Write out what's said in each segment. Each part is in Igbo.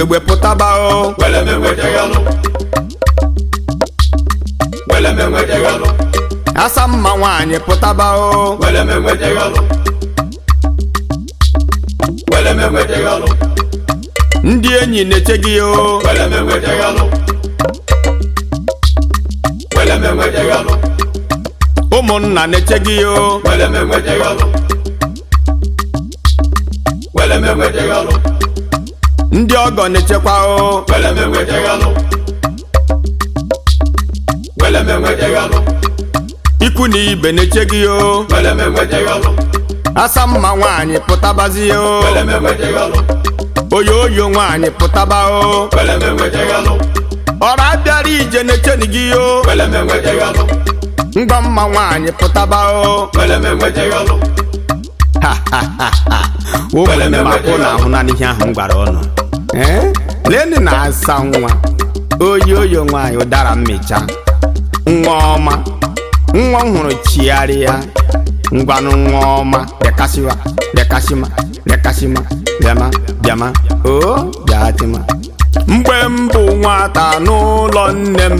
Ugegbe pụtaba o. Asa mma nwaanyị pụtaba o. Ndị enyi na-eche gị o. Ụmụnna na-eche gị o. Ndị ọgọ na-echekwa o. Ikwu na ibe na-eche gị o. Asa mma nwaanyị pụtabazi o. Oyo oyo nwaanyị pụtaba o. Ọra abịara ije na-echeni gị o. Ngwa mma nwaanyị pụtaba o. Ụmụnne m, akwụ na ahụ naanị ihe ahụ m gwara ụnụ. Ee, leni na-asa nwa oyi oyo nwaanyị ụdara mmịcha nwa ọma, nwa m hụrụ chigharịa. Ngwanụ, nwa ọma, bịakasịwa, bịakasịma, bịakasịma, bịama bịama o, bịatima. Mgbe m bụ nwata n'ụlọ nne m,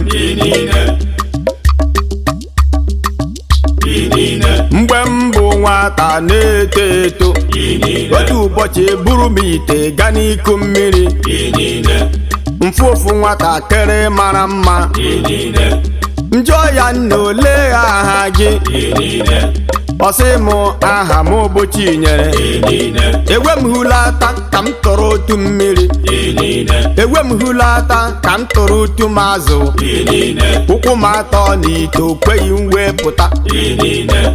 mgbe m bụ nwata na-eto eto, otu ụbọchị eburu m ite gaa n'iku mmiri. Mfu ofu nwatakịrị mara mma, njọ ya, nna, ole aha gị? Ọ sị m, aha m bụ Chinyere. Ewe m hulata ka m tọrọ otu mmiri, ewe m hulata ka m tọrọ otu m azụ. Ụkwụ m atọ n'ite, okweghị m wee pụta.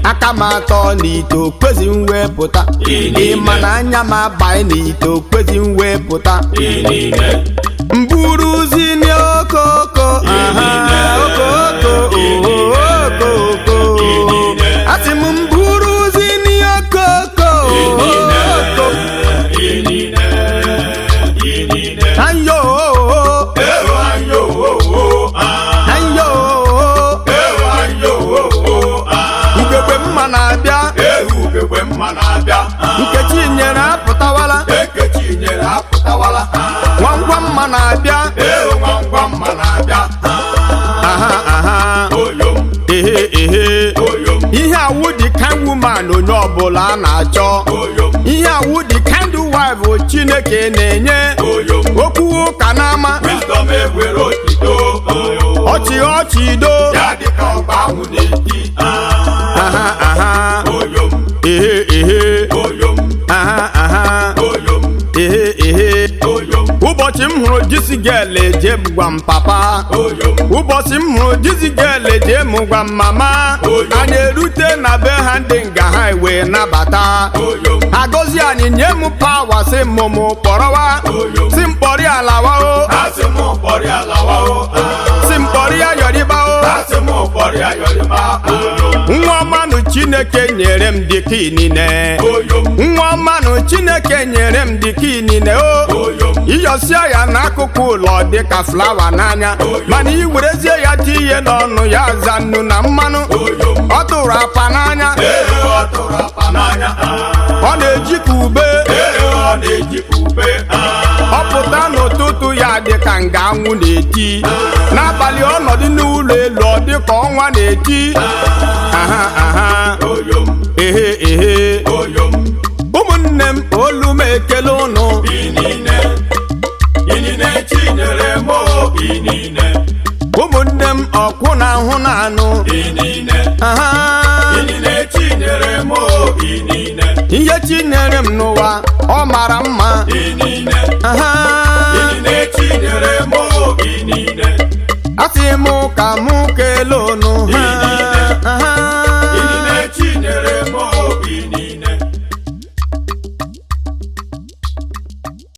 Aka m atọ n'ite, okwezi m wee pụta. Ịma na anya m abaghị n'ite, okwezi m wee pụta. Mburuzi n'okoko, aha okoko, okoko. Asị m mburuzi n'okoko okoko. Ayo ayo, ugegbe mma na-abịa. Ugegbe mma na-abịa. Nkechi nyere apụtawala. Nkechi nyere apụtawala. Nwangwa mma na-abịa. Ewu ngwangwa mma na-abịa. Aha aha. Oyom. Ehe ehe. Oyom. Ihe awụ dị kind woman onye ọbụla a na-achọ. Oyom. Ihe awụ dị kind wife Chineke na-enye. Oyom. Okwu ụka n'ama. Wisdom egwere otito. Oyom. Ọchị ọchị do. Ya dịka ọgba ahụ na-eti. Aha aha. Oyom. Ehe ehe. Oyom. Aha aha. Oyom. Ehe ehe. Oyom. Ụbọchị m hụrụ this girl, eje m gwa m papa. Oyom. Ụbọchị m hụrụ this girl, eje m gwa m mama. Anyị erute na be ha, ndị nga ha wee nabata. Oyom. Ha gọzie anyị, nye m power, sị m mụ kpọrọwa. Oyom. Si m kpọrọ ya lawa o. Asị m kpọrọ ya lawa o. Si m kpọrọ ya yọrịba o. Asị m kpọrọ ya yọrịba. Oyom. Nwa ọmanụ Chineke nyere m dịka inine. Oyom. Nwa ọmanụ Chineke nyere m dịka inine o. Oyom. Ịyọsịa ya n'akụkụ ụlọ dịka flower n'anya, mana i werezie ya tinye n'ọnụ ya, za nnu na mmanụ. Oyom. Ọ tụrụ apa n'anya. Ee, ọ tụrụ apa n'anya. Ọ na-eji ka ube. Ee, ọ na-eji ube. Ọ pụta n'ụtụtụ, ya dị ka nga anwụ na-eti. N'abalị, ọnọdụ n'ụlọ elu, ọ dị ka ọnwa na-eti. Aha aha. Oyom. Ehe ehe. Oyom. Ụmụnne m, olu m ekele ụnụ. Inine, inine Chinyere m o, inine. Ụmụnne m, ọkwụ na ahụ na anụ. Inine. Aha. Inine Chinyere m o, inine. Ihe chinyere m n'ụwa, ọ mara mma. Inine. Aha. Inine Chinyere m o, inine. Asị m ka mụ kelee ụnụ.